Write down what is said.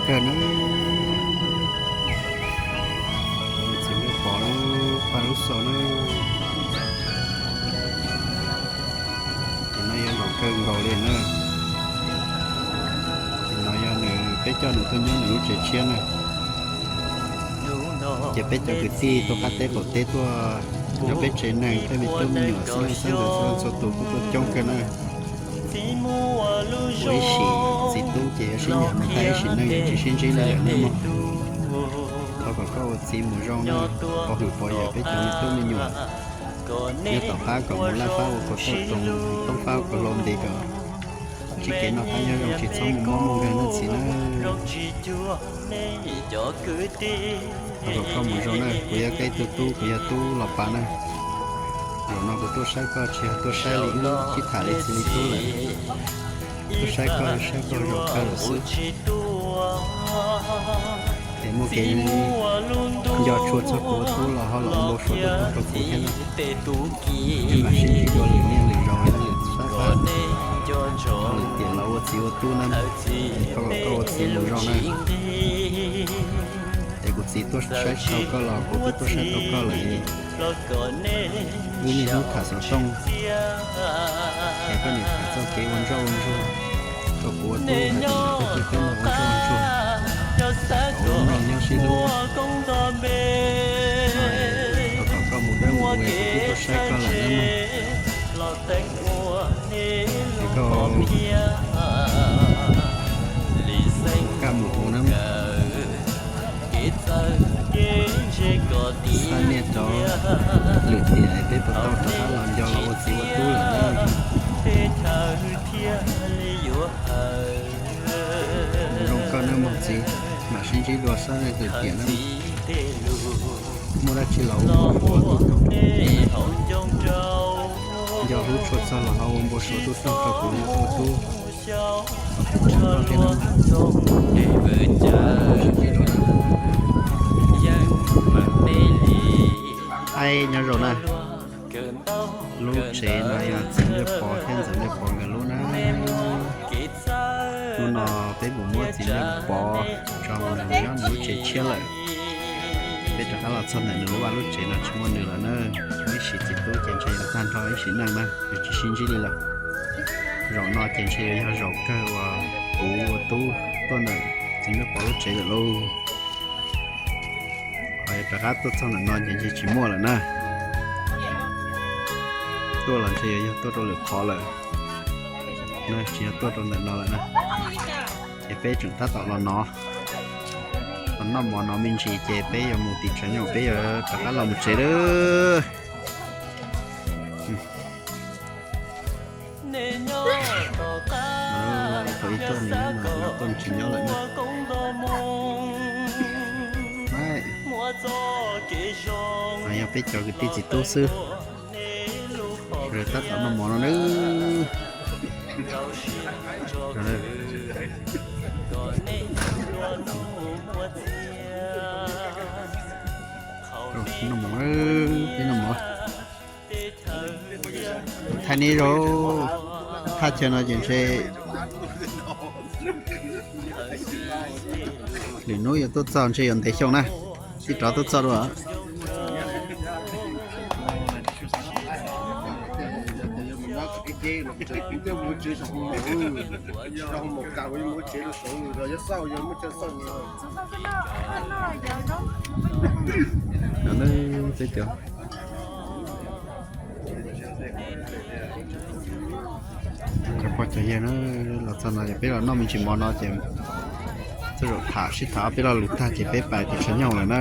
Kawg na, txiv Npliaj Pov lub paj lub xo na. Ces no yog zaum kawg nkaus li na. Ces no yog nws, peb coj nws tuaj nyob nws lub tsev tshiab na. Ces peb cov kwv tij tuaj qab teb qaum teb tuaj nyob peb tsev neeg, peb me tub me nyuam xeeb leej xeeb ntxwv txhua leej txhua tus kuj tuaj coob kawg na. Ua ib sim txiv tub ces yuav sib ncaim mus tag ib sim neej ces tsis sib ntsib li lawm nawb mog. Thov kom koj ua txiv mus zoo na, pov hwm pov yawm peb cov me tub me nyuam. Nyob tom qab kom mus laj fab ua kaus tauj roos, toob fab ua kaus hlau nti kom tsis kev noj qab nyob zoo, tsis txhob muaj mob muaj nkeeg nawb txiv na. Thov kom koj mus zoo na, kuv yog koj ib tug tub, kuv yog tub los pas na. Zaum no kuv tuaj saib koj tsis yog tuaj saib li wb sib tham li txiv li tub lawm, tuaj saib koj, saib koj zaum kawg lawm xwb. Es muaj kev nco tshua txog kuv ua tub los ho los ua npau suav tuaj tag rau kuv thiab no. Wb mam sib ntsib dua lwm niaj lwm zaus lwm sab qab, lwm tiam los ua txiv ua tub na. Es thov kom koj ua txiv mus zoo na. Es kuv txiv tuaj saib tau koj los kuv twb tuaj saib tau koj lawm. Wb niaj hnub tham xov tooj, es koj niam tham txoj kev ua ntsoj ua ntsuag rau kuv ua tub, hais tias koj tus tub no ua ntsoj ua ntsuag, kom ua neej nyob sib hlub. Thov kom koj mus dawb mus ua, kuv twb tuaj saib koj lawm nawb mog. Es koj kaj mus ua na. Xab niaj rov lwm tiam es peb puas tau rov qab los nco los ua txiv ua tub lawm na. Zoo koj nawb mog txiv, mam sib ntsib dua sab lwm tiam na. Muaj dab tsi los ua npau suav tuaj tag rau kuv thiab na. Nco hlub tshua txog los ho ua npau suav tuaj tag rau kuv ua tub, kom kuv tseem noj thiab na. Aib, nyob zoo na. Lub tsev no yog txiv Npliaj Pov thiab ntxawm Npliaj Pov nkawd lub na. Hnub no peb mus muab txiv Npliaj Pov tso mus nyob nws lub tsev tshiab lawm. Peb rov qab los txog ntawm nws lub vaj lub tsev no tsis muaj nws lawm na. Ib sim txiv tub ces ntshe yuav tag nrho ib sim neej na, yuav tsis sib ntsib li lawm. Zaum no ces ntshe yuav yog zaum kawg uas kuv ua tub tuaj ntawm txiv Npliaj Pov lub tsev lawm lauj. Ho yuav rov qab tuaj txog ntawm no ces ntshe tsis muaj lawm na. Tuaj los ntshe yuav yog tuaj rau lwm qhov lawm na, tsis yog tuaj rau ntawm no lawm na. Ces peb tseem tab tom los nov, los noj mov nov me ntsis ces peb yuav mus tim tshav nyoog, peb yuav rov qab los mus tsev lawm. Thaum ib tuaj nws nyob no, tuaj nws tsis nyob lawm na. Yog peb cov kwv tij txiv tub xwb, sawv daws tab tom noj mov no nawb. Noj mov, peb noj mov. Thaij neb zaug, thaj chaw no ces ntshe lwm hnub yuav tuaj txog ntshe yuav ntev xyoo na, tib rov tuaj txog dua. Peb cov cov pog cov yawg na, los txog no ces peb los noj me ntsis mov no ces txog zaum tham sib tham ob peb lo lus tag ces peb pais tim tshav nyoog lawm na.